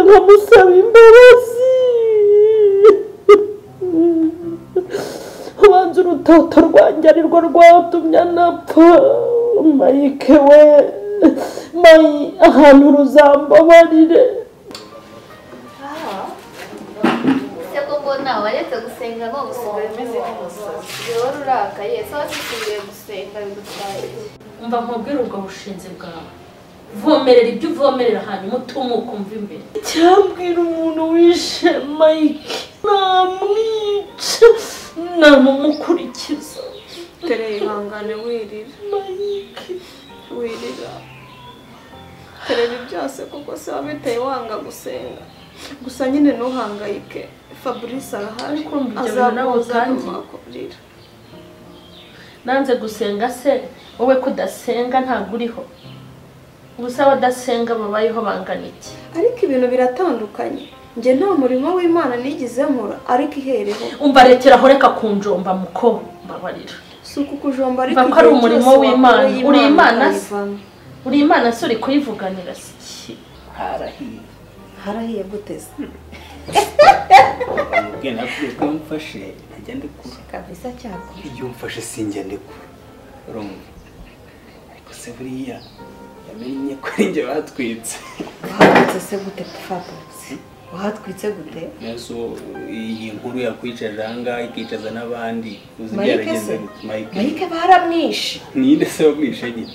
nkamusaba imbabazi. Ubanza urutoto rwanjye ari rwo rwatumye anapfa. Mike we, mayi ahantu ruzambabarire. Se ko mbona waretse gusenga ngo usigaye umeze nk'umusazi. Wowe urakaye se wasubiye gusenga bigutwaye. Umva nkubwire ubwo bushinzi bwawe. Vomerera ibyo uvomerera hanyuma utumuka umva imbere. Cyambwira umuntu wishe Mike namwica namumukurikiza. Tere ihangane wirira. Mike wirira. Terera byose kuko se wabiteye wanga gusenga. Gusa nyine ntuhangayike. Fabrice arahari azakuza kukurira. Nanze gusenga se wowe kudasenga ntabwo uriho. Ubusa abadasenga babayeho bangana iki? Ariko ibintu biratandukanye. Nge nta murimo w'Imana nigize nkora ariko ihereho. Umva rekera reka kunjomba muko mbabarira. Si ukukujomba ariko ko ari umurimo w'Imana. Uri Imana se? Uri Imana se uri kuyivuganira se? Harahiye. Harahiye gute se? Ubwe nakubwiye ko mfashe ntajya ndekura. Kabisa cyako. Iyo mfashe sinjya ndekura. Urumva? Ariko se buriya yamenye ko ari njye batwitse. Watwitse se gute Fabrice? Watwitse gute? Yesu iyi nkuru yakwicaje aha ikicaza n'abandi uzi byaragenze gute? Mike Mike baramwishe. Ninde se wamwishe nyine?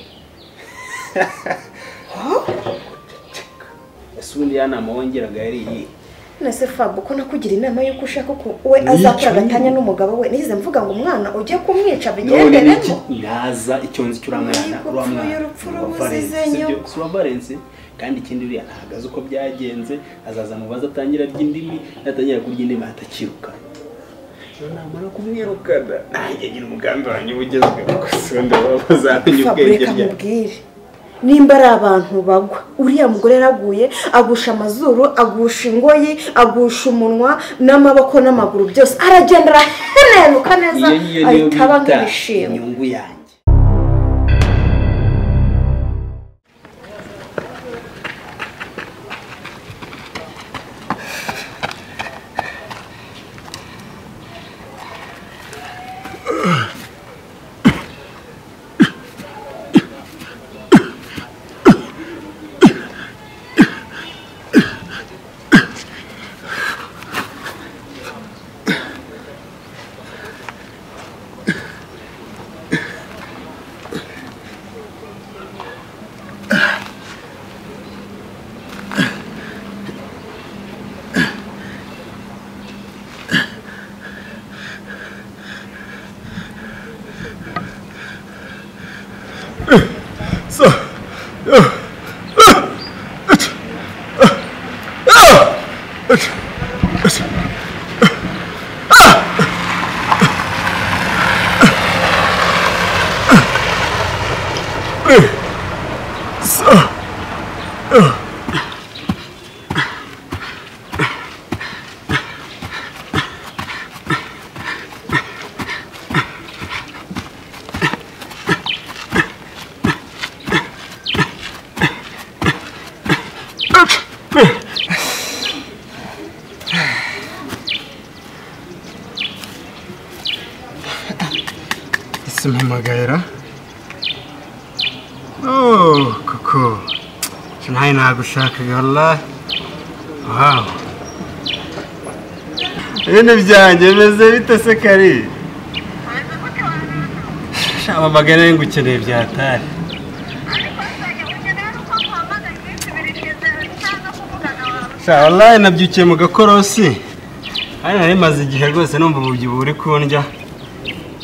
Ese ubundi ya nama wongeraga yari iyi? Nese Fab ko nakugira inama yuko ushaka ko we azakora gatanya n'umugabo we nize mvuga ngo umwana ujye kumwica bigenderemo. Naza icyo nzi cyo uramwana uramwana Valence kandi ikindi uriya ntagaze uko byagenze azaza mubaza atangira ry'indimi natangira kurya indimi atakiruka. Namara kumwirukana nanjye ngira umugambi wanjye ugezwe kuko sonde bazamenye ubwenge bya. Nimba ari abantu bagwa uriya mugore yaraguye agusha amazuru agusha ingoyi agusha umunwa n'amaboko n'amaguru byose aragenda arahenenuka neza ahita aba nk'ibishimwe. Inyungu yanjye. Simpamagara. Oh, kuko. Nayi nagushakaga wallahi. Wow. Ibintu byanjye bimeze bite se kari? Shamamagara ngukeneye byatari. Sha wallahi nabyukiye mu gakorosi. Ari nari maze igihe rwose numva umubyibuho uri kundya.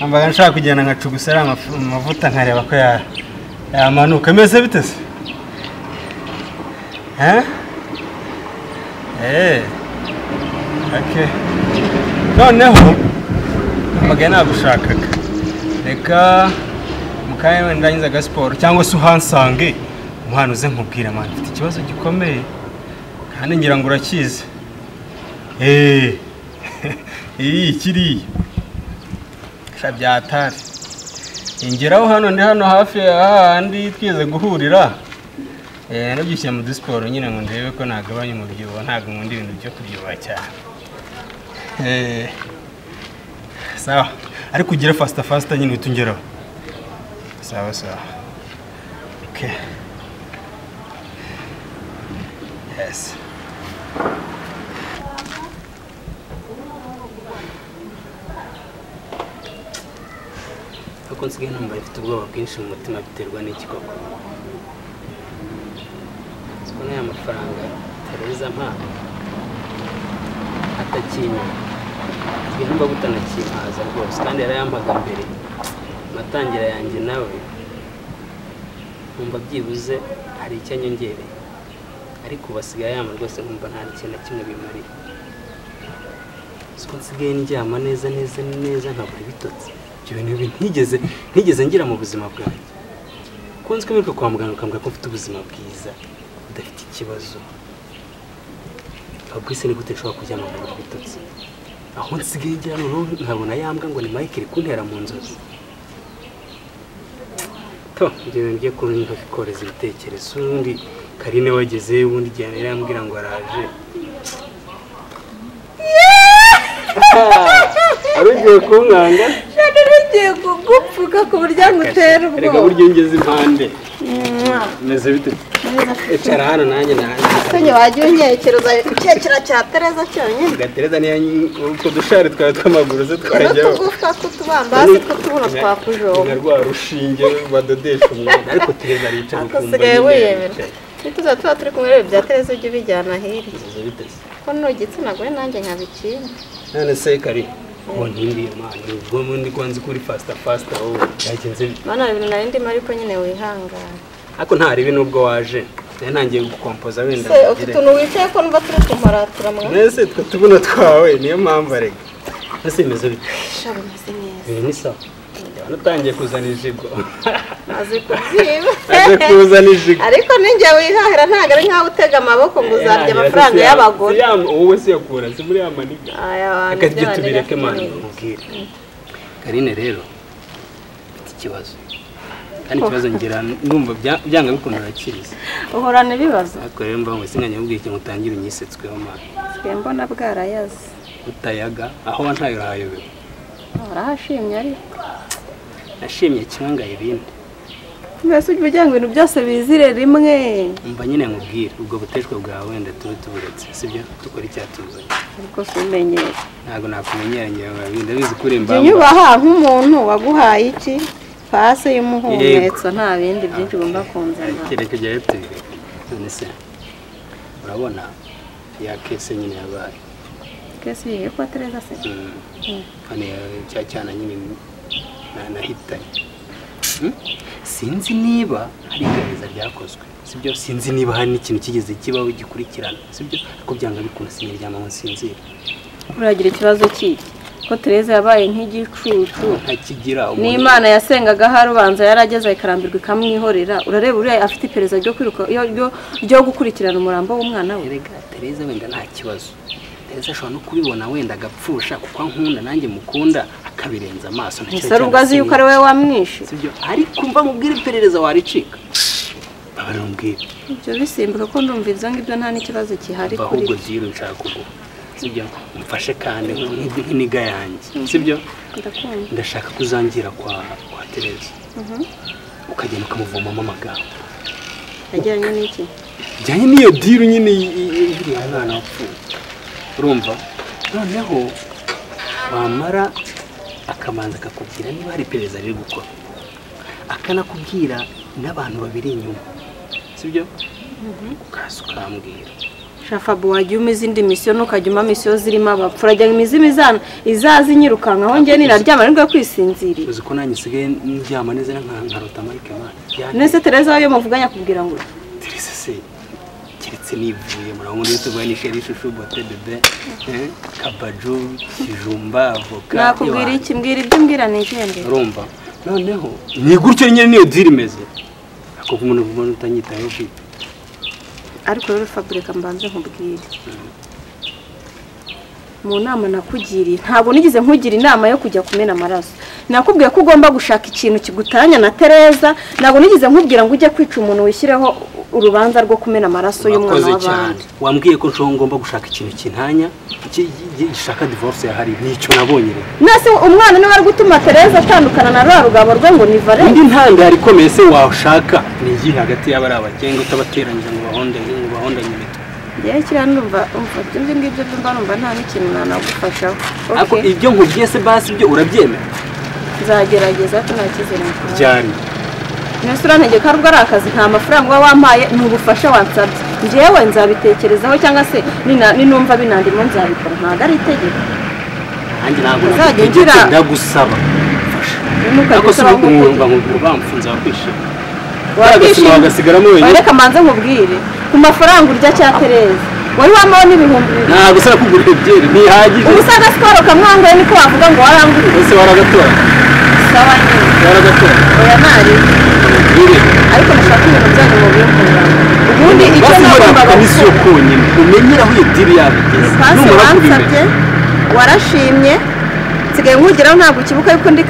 Ambaga nshaka kugenda nkacugusera amavuta nkareba ko yamanuka. Meze bite se? Eh? Eh. Okay. Noneho ambaga nagushakaga. Reka mukaye wenda ngize aga siporo cyangwa se uhansange umwana uze nkubwira man mfite ikibazo gikomeye kandi ngira ngo urakize. Eh. Iyi kiriya byatari ingeraho hano ndi hano hafi ahandi twize guhurira Narabyibushye mu dusiporo nyine ngo ndebe ko nagabanya umubyibuho, ntabwo nkunda ibintu byo kubyibuha cyane. Sawa, ariko ugire faster faster nyine uhite ungeraho. Sawa sawa. Okay. Yes. Ariko nsigaye numva mfite ubwoba bwinshi mu mutima biterwa n'iki koko? Siko n'aya mafaranga Tereza mpa atakinyura. Nsigaye numva butanakimpaza rwose, kandi yarayampaga mbere. Amatangira yanjye nawe nkumva byibuze hari icyo anyongereye, ariko ubu asigaye yampa rwose nkumva nta kintu na kimwe bimariye. Siko nsigaye ndyama neza neza neza nkabura ibitotsi. Ibyo bintu ntigeze ngira mu buzima bwanjye. Ko nzi ko mperuka kwa muganga ukambwira ko mfite ubuzima bwiza udafite ikibazo. Fabrice, ni gute nshobora kuryama nkabura ibitotsi? Aho nsigaye ngira noneho nkabona yambwa ngo ni Mike iri kuntera mu nzozi. To, ibyo bintu byo kunkoreza ibitekerezo. Ubundi Karine wagezeyo, ubundi igihe yari yambwira ngo araje. Wari ugiye kunkanga? Ngiye kugupfuka ku buryo ngutera ubwoba. Erega buryo ngeze impande. Meze bite? Icara hano nanjye narangiza. Ese wajya unyekereza ukekera cya Tereza cyonyine? Gatereza niyo utwo dushari twawe tw'amaguru ze twajyaho. N'utugufwa tw'utubambasi tw'utubuno twakujomba. Nka rwa rushinge badodesha umwenda. Ariko Tereza aricara ukumva usigaye wiyemera. Ntituza tuba turi kumwe rero bya Tereza ujye ubijyana hirya. Meze bite se? Ko ni igitsina gore nanjye nkabikina. None se Kari, ubu ntindiye mwana, ubwo ndi kwanza kuri faster faster wowe byagenze bite? Mana ibintu nari ndimo ariko nyine wihangana. Ariko nta ribi nubwo waje. Nari ntangiye gukompoza wenda. Se utu tuntu wicaye ko numva turi kumparatura mwa. Mbese twe tubuno twawe niyo mpamvu arega. Ese bimeze bite? Sha bimeze neza. Ibi ni sawa. Natangiye kuzana ijigo. Azi kubyiba. Azi kuzana ijigo. Ariko ninjye wihahira ntago ari nkaho utega amaboko ngo uzarya amafaranga y'abagore. Wowe si yakura, si muri ya maniga. Aya Reka tujye tubireke mwana nkubwire. Karine rero mfite ikibazo. Kandi ikibazo ngira ndumva byanga bikunda urakizi. Uhorana ibibazo. Ariko rero mba ngo singanya ubwiye ikintu utangire unyisetsweho mwana. Sigaye mbona bwarayaze. Utayaga aho wantaye urahayobewe. Urahashimye ariko. Nashimye kimwe ngaye ibindi. Mbese ujya ugira ngo ibintu byose bizire rimwe. Umva nyine nkubwire ubwo buteshwa bwawe wenda tube tuburetse, sibyo? Dukora icyatuzanye. Ariko simenyere. Ntabwo nakumenyera ngewe ndabizi kuri imbamba. Nyubaha nk'umuntu waguhaye iki? Pase y'umuhumetso nta bindi byinshi ugomba kunzana. Kereka ujyayo tubireke. None se urabona ya kese nyine yabaye. Kese yo kwa Tereza se? Hano cya cyana nyine nahitanye. Sinzi niba hari iperereza ryakozwe, sibyo? Sinzi niba hari n'ikintu kigeze kibaho gikurikirana, sibyo? Ariko byanga bikunda sinaryama ngo nsinzire. Uragira ikibazo kiki? Ko Tereza yabaye nk'igicucu ntakigira umuntu. N'Imana yasengaga harubanza yarageze ikarambirwa ikamwihorera. Urareba uriya afite iperereza ryo kwiruka ryo gukurikirana umurambo w'umwana we. Erega Tereza wenda nta kibazo. Tereza ashobora no kubibona wenda agapfusha kuko ankunda nanjye mukunda akabirenza amaso. Ntacyo ubwo azi yuko ari wowe wamwishe. Sibyo? Ariko umva mubwire iperereza waricika. Baba rumbwire. Ibyo bisimbuka ko ndumva ibyo ngibyo nta n'ikibazo gihari kuri. Ahubwo zero nshaka kuguha. Sibyo? Mfashe kandi nk'iniga yanjye. Sibyo? Ndakumva. Ndashaka kuzangira kwa Tereza. Ukagenda ukamuvomamo amagambo. Ajyanye n'iki? Ajyanye n'iyo diru nyine iriya mwana wapfuye. Urumva? Noneho wamara akamanza akakubwira niba hari iperereza riri gukora, akanakubwira n'abantu babiri inyuma, sibyo? Ukaza ukambwira. Shafabu wajya uma izindi misiyo ntukajya uma misiyo zirimo abapfu, urajya imizimu izaza inyirukanka aho njye niraryama nibwo kwisinziriye. Uzi ko nanjye nsigaye ndyama neza nkarota Mike man. Nese Tereza yo muvuganya akubwira ngo Tereza se keretse nivuye murabona iyo tuvuye ni sheri shushu bote bebe kabaju kijumba avoka. Nakubwira iki? Mbwira ibyo mbwira nigende. Urumva? Noneho ni gutyo nyine niyo deal imeze. Ako umuntu ubona utanyitayeho bwite. Ariko rero Fabrice mbanze nkubwire. Mu nama nakugiriye ntabwo nigeze nkugira inama yo kujya kumena amaraso. Nakubwiye ko ugomba gushaka ikintu kigutanya na Tereza, ntabwo nigeze nkubwira ngo ujye kwica umuntu wishyireho urubanza rwo kumena amaraso y'umwana w'abandi. Wambwiye ko nshobora ngomba gushaka ikintu kintanya gishaka divorce yahari nicyo nabonye rero. Nase umwana niwe ari gutuma Tereza atandukana na rwa rugabo rwe ngo ni Valence. Indi ntandaro ikomeye se washaka ni iyihe hagati y'abari abagenga utabateranyije ngo bahonde ngo bahondanye imitwe? Ngewe kiriya numva umva ibyo ngibyo mba numva nta n'ikintu nanagufashaho. Ariko ibyo nkubwiye se basi ibyo urabyemera? Nzagerageza ko nta cyizere mfite. Ryari? Nese urantegeka ko ari akazi nta mafaranga uba wampaye ni ubufasha wansabye. Njyewe nzabitekerezaho cyangwa se ninumva binandimo nzabikora ntabwo ari itegeko. Nanjye ntabwo nagutegetse ndagusaba. Ariko si ukumva ngo bamfunze wakwishima. Wakwishima wagasigaramo wenyine. Reka manze nkubwire ku mafaranga urya cya Tereza wari wamaho n'ibihumbi 2. Ntabwo usaba kugura ebyiri ntihagije. Ubusa agasikoro kamwangoye niko wavuga ngo waranguriye. Ese waragatora? Sawa nyine. Waragatora? Oya ntari. Ariko nashaka ibintu byanyu mu bikorera. Ubundi icyo nagombaga komisiyo konyine umenyera aho iyo diri yabo igeze. Numara kubimenya warashimye nsigaye nkugeraho ntabwo ukibuka yuko ndi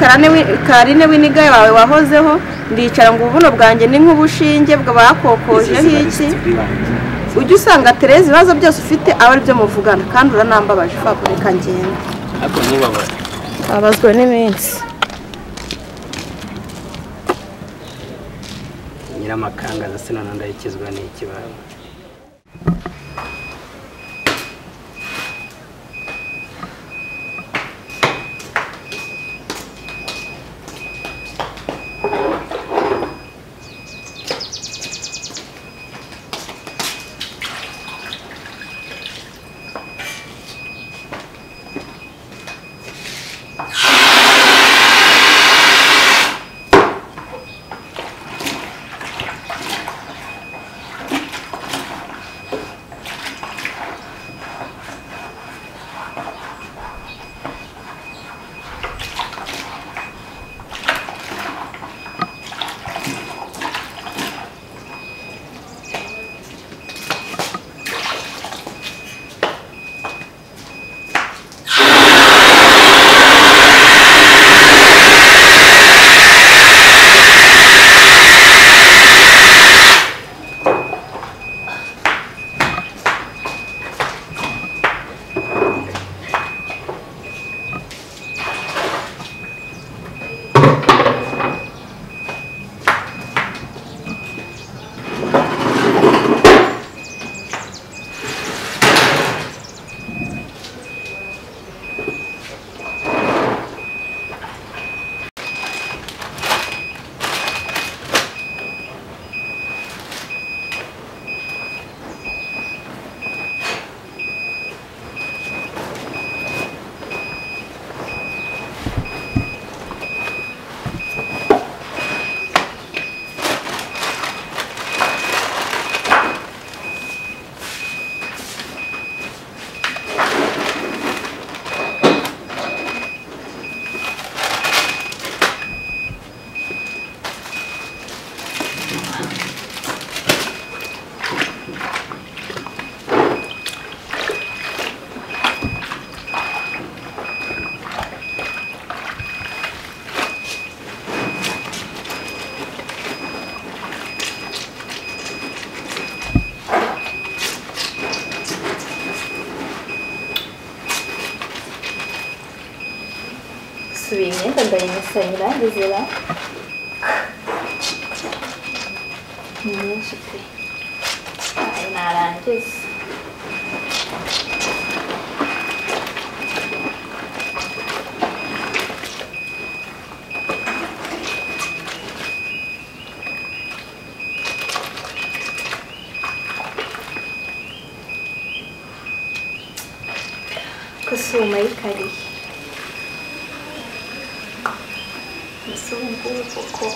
Karine w'iniga yawe wahozeho ndicara ngo ubuno bwanjye ni nk'ubushinge bakokojeho iki. Ujya usanga Tereza ibibazo byose ufite aba ari byo muvugana kandi uranambabaje Fabrice ngenda. Ariko ntubabare. Abazwe n'iminsi. Nyiramakangaza sinana ndayikizwa n'ikibaba. Subiye imyenda ndayimesa nyirangizira ni myinshi pe narangiza. Kusuma ikariye ubu ngubu koko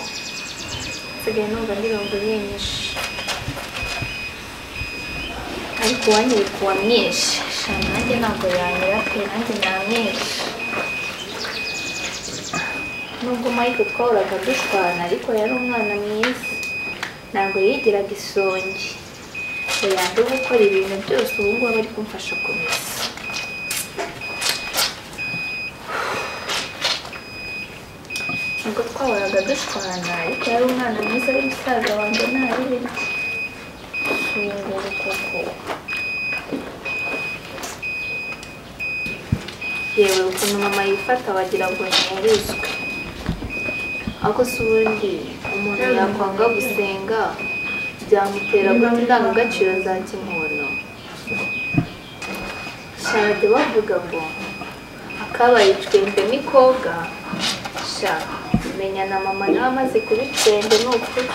nsigaye numva ndirongo binyishe ariko uwanyereka uwamwishe sha nanjye ntabwo yanyura pe nanjye namwishe nubwo Mike twahoraga dushwana ariko yari umwana mwiza ntabwo yigiraga isongi ngo yange gukora ibintu byose ubu ngubu aba ari kumfasha kumesa. Nubwo twahoraga dushwana ariko yari umwana mwiza ari musaza wanjye ntabirenze. nk'uyu nguyu koko. Yewe ukuntu mama yifata wagira ngo ntiyarizwe. Ariko se ubundi umuntu yakwanga gusenga byamutera guta indangagaciro za kimuntu. Sha bajya bavuga ngo akabaye icwende ni koga. Sha menya na mama nawe amaze kuba icwende ni ukuri.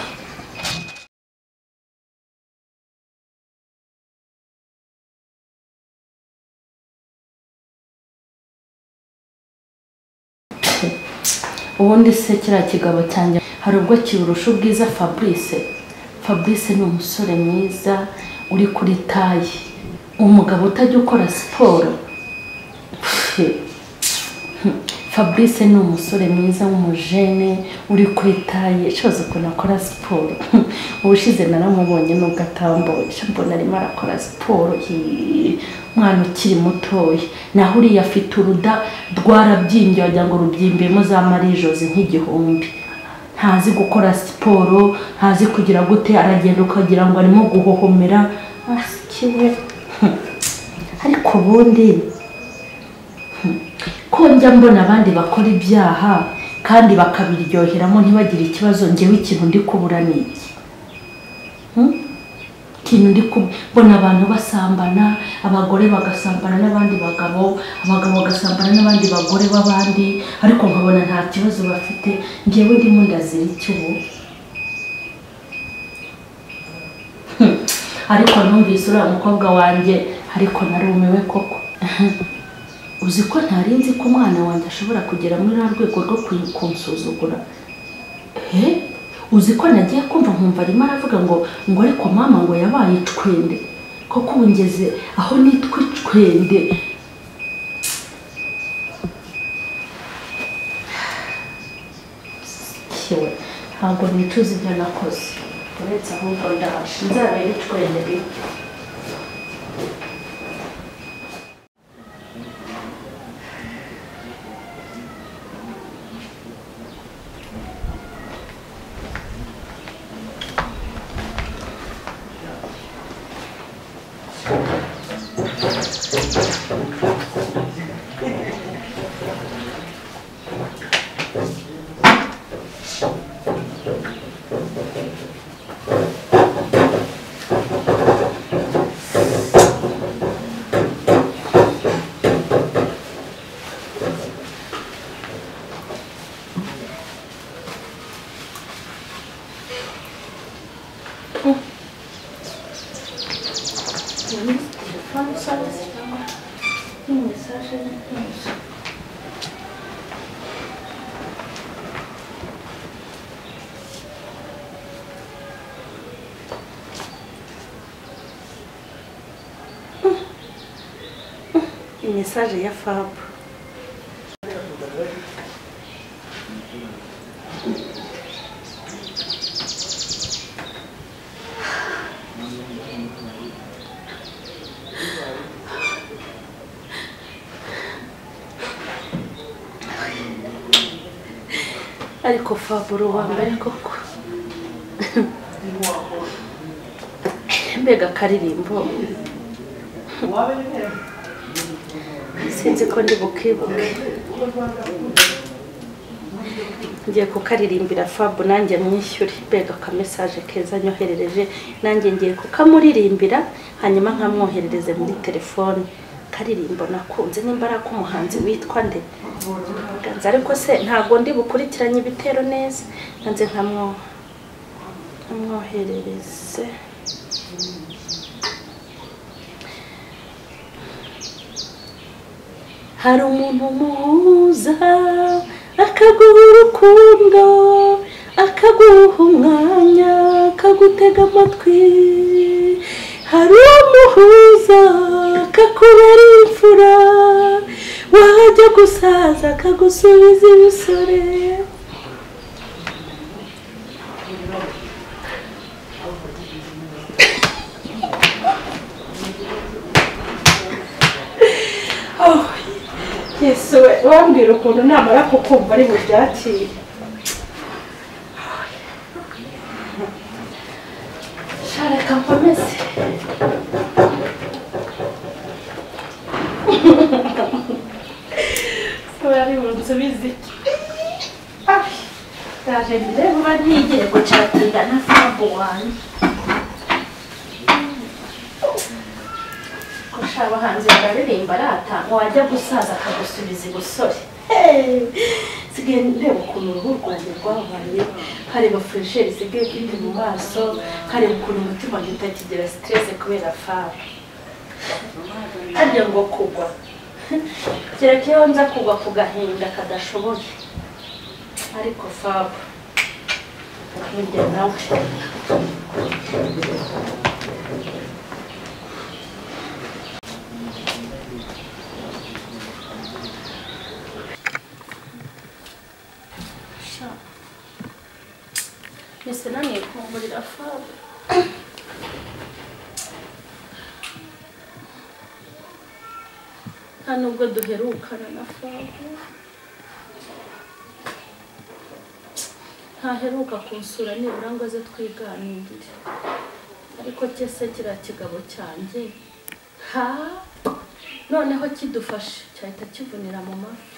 Ubundi se kiriya kigabo cyanjye hari ubwo kiburusha ubwiza Fabrice. Fabrice ni umusore mwiza uri kuri taye, umugabo utajya ukora siporo. Fabrice ni umusore mwiza w'umujene uri kuri taye, shoza ukuntu akora siporo. Ubushize naramubonye nubwo atamboye, mbona arimo arakora siporo, umwana ukiri mutoya. Naho uriya afite uruda rwarabyimbye wagira ngo rubyimbiyemo za marijozi nk'igihumbi. Ntazi gukora siporo, ntazi kugira gute, aragenda ukagira ngo arimo guhohomera. Asikiwe. Ariko ubundi ko njya mbona abandi bakora ibyaha kandi bakabiryoheramo ntibagire ikibazo, njyewe ikintu ndi kubura ni iki? Ikintu ndi kubona abantu basambana, abagore bagasambana n'abandi bagabo, abagabo bagasambana n'abandi bagore b'abandi, ariko nkabona nta kibazo bafite, njyewe ndimo ndazira iki ubu? Ariko numvise uriya mukobwa wanjye, ariko narumiwe koko. Uzi ko ntari nzi ko umwana wanjye ashobora kugera muri rwa rwego rwo kunsuzugura. Uzi ko nagiye kumva nkumva arimo aravuga ngo ariko mama ngo yabaye icwende. Koko ubu ngeze aho nitwa icwende. Ntabwo nicuza ibyo nakoze, uretse ahubwo ndaje nzabera icwende bityo. Message ya Fab. Ariko Fab uri uwa mbere koko. Mbega akaririmbo. Sinzi ko ndi bukibuke. Ngiye kukaririmbira Fab nanjye mwishyure. Mbega aka message keza nyoherereje, nanjye ngiye kukamuririmbira hanyuma nkamwoherereze muri telefone. Karirimbo nakunze nimba ari ak'umuhanzi witwa nde. Ganza ariko se ntago ndi bukurikiranye ibitero neza, nanze nkamwoherereze. Hari umuntu muhuza akaguha urukundo, akaguha umwanya, akagutega amatwi. Hari umuhuza akakubera imfura, wajya gusaza akagusubiza ibisore. Yesu we, wambwira ukuntu namara kukumva ari bubyakire. Reka nkomeze. Ari bunsubize iki? Ndaje ndebe vuba ntigire gucatinga na Fabu wanjye. Ko abahanzi bararirimba arata wajya gusaza akagusubiza ibusore. Sigaye ndeba ukuntu uruhu rwanjye rwabaye, nkareba furesheri isigaye ifite mu maso, nkareba ukuntu umutima wanjye utakigira stress kubera Fabu. Harya ngo kugwa kereka iyo nza kugwa ku gahinda kadashoboye, ariko Fabu burya nawe mbese naniye kumburira Fabu. Nta nubwo duherukana na Fabu, ntaheruka kunsura nibura ngo aze twiganirire, ariko cyese kiriya kigabo cyanjye ha noneho kidufashe cyahita kivunira mu mafi.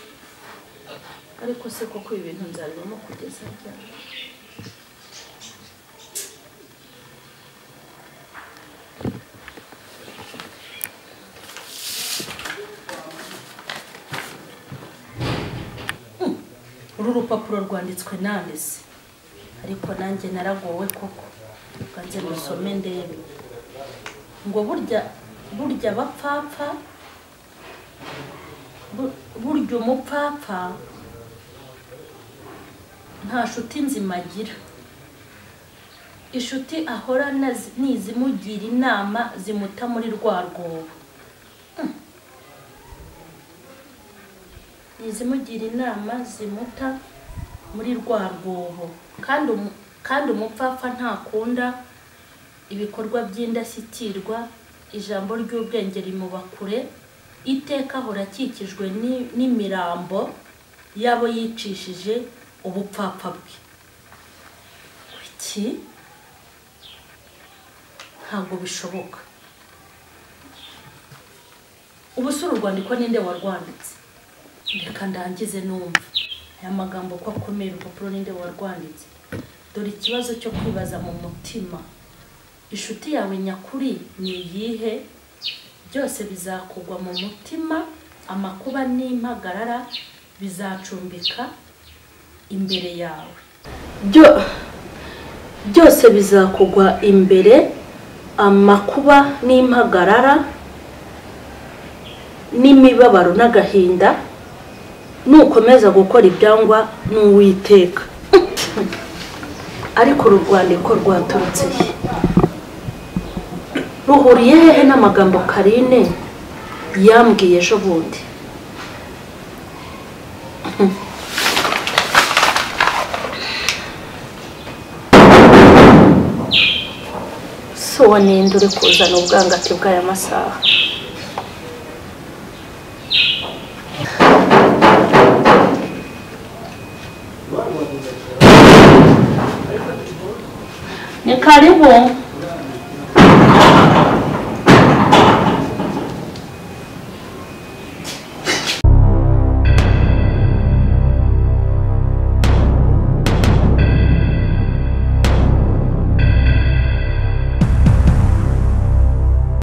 Ariko se koko ibi bintu nzabibamo kugeza ryari? Uru rupapuro rwanditswe nande se? Ariko nanjye naragowe koko, nze musome ndebe. Ngo burya burya bapfapfa, burya umupfapfa nta nshuti nzima agira. Inshuti ahorana nizimugira inama zimuta muri rwa rwobo. Nizimugira inama zimuta muri rwa rwobo. Kandi umupfapfa ntakunda ibikorwa by'indashyikirwa, ijambo ry'ubwenge rimuba kure, iteka ahora akikijwe n'imirambo y'abo yicishije ubupfapfa bwe. Iki ntabwo bishoboka. Ubu si uru rwandiko ninde warwanditse? Reka ndangize numva aya magambo ko akomeye. Urupapuro ninde warwanditse? Dore ikibazo cyo kwibaza mu mutima. Inshuti yawe nyakuri ni iyihe? Byose bizakugwa mu mutima, amakuba n'impagarara bizacumbika imbere yawe. Byose bizakugwa imbere, amakuba n'impagarara n'imibabaro n'agahinda, nukomeza gukora ibyangwa n'Uwiteka. Ariko uru rwandiko rwaturutse he? Ruhuriye hehe n'amagambo Karine yambwiye ejo bundi? So ninde uri kuzana ubwangati bw'aya masaha? Ni karibu.